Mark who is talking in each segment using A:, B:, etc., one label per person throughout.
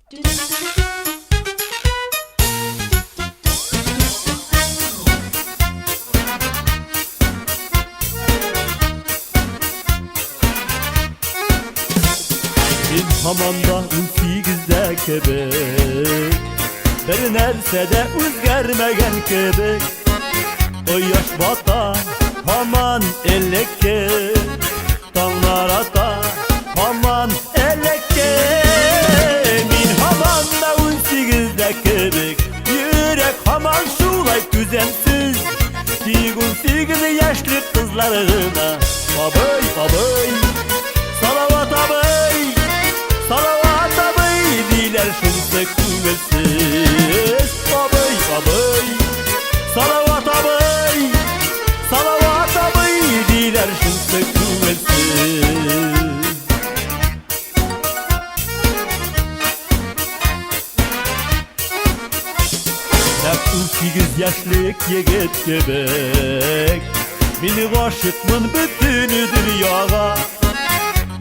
A: Мин һаман да 18-дә кебек, бер нәрсә дә үзгәрмәгән кебек. Кояш бата һаман элекке, таңнар ата һаман элекке. Мин һаман да 18-дә кебек, йөрәк һаман шулай түземсез. Тик 18 яшьлек кызлар гына: "Абый, абый, Салават абый, Салават абый", — диләр, шунысы күңелсез. "Абый, абый, Салават абый, Салават абый", — диләр, шунысы күңелсез. Нәкъ 18 яшьлек егет кебек, мин гашыйкмын бөтен дөньяга.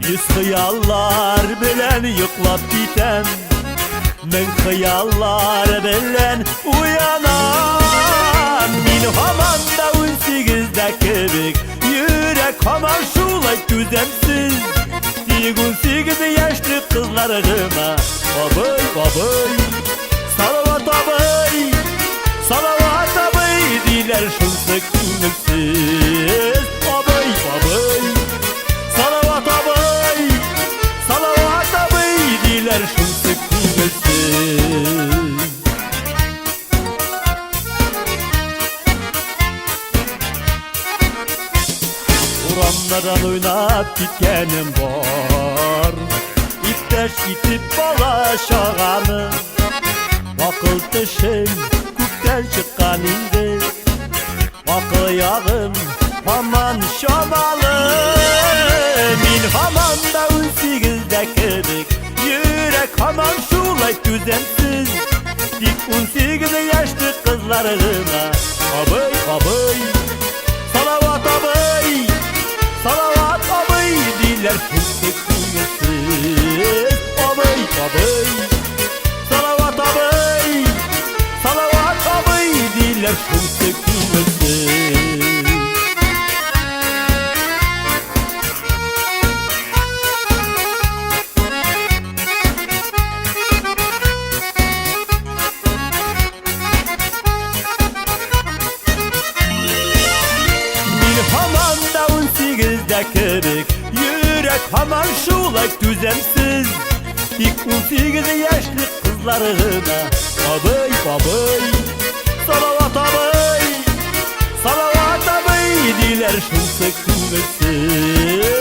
A: Йөз хыяллар белән йоклап китәм, мең хыяллар белән уянам. Мин һаман да 18-дә кебек, йөрәк һаман шулай түземсез. Тик 18 яшьлек кызлар гына: "Абый, абый, Салават абый, Салават абый", — диләр, шунысы күңелсез. "Абый, абый, Салават абый, Салават абый", — диләр, шунысы күңелсез. Урамнардан уйнап киткәнем бар, иптәш итеп бала чаганы. Акыл тешем күптән чыккан инде, акыл ягым һаман чамалы. Мин һаман да 18-дә кебек, йөрәк һаман шулай түземсез. Тик 18 яшьлек кызлар гына: "Абый, абый, Салават абый, Салават абый", — диләр, шунысы күңелсез. "Абый, абый, Салават абый, Салават абый", — диләр, шунысы күңелсез. Мин һаман да 18-дә кебек, йөрәк һаман шулай түземсез. Тик 18 яшьлек кызлар гына: "Абый, абый, Салават абый, Салават абый", — диләр, шунысы күңелсез.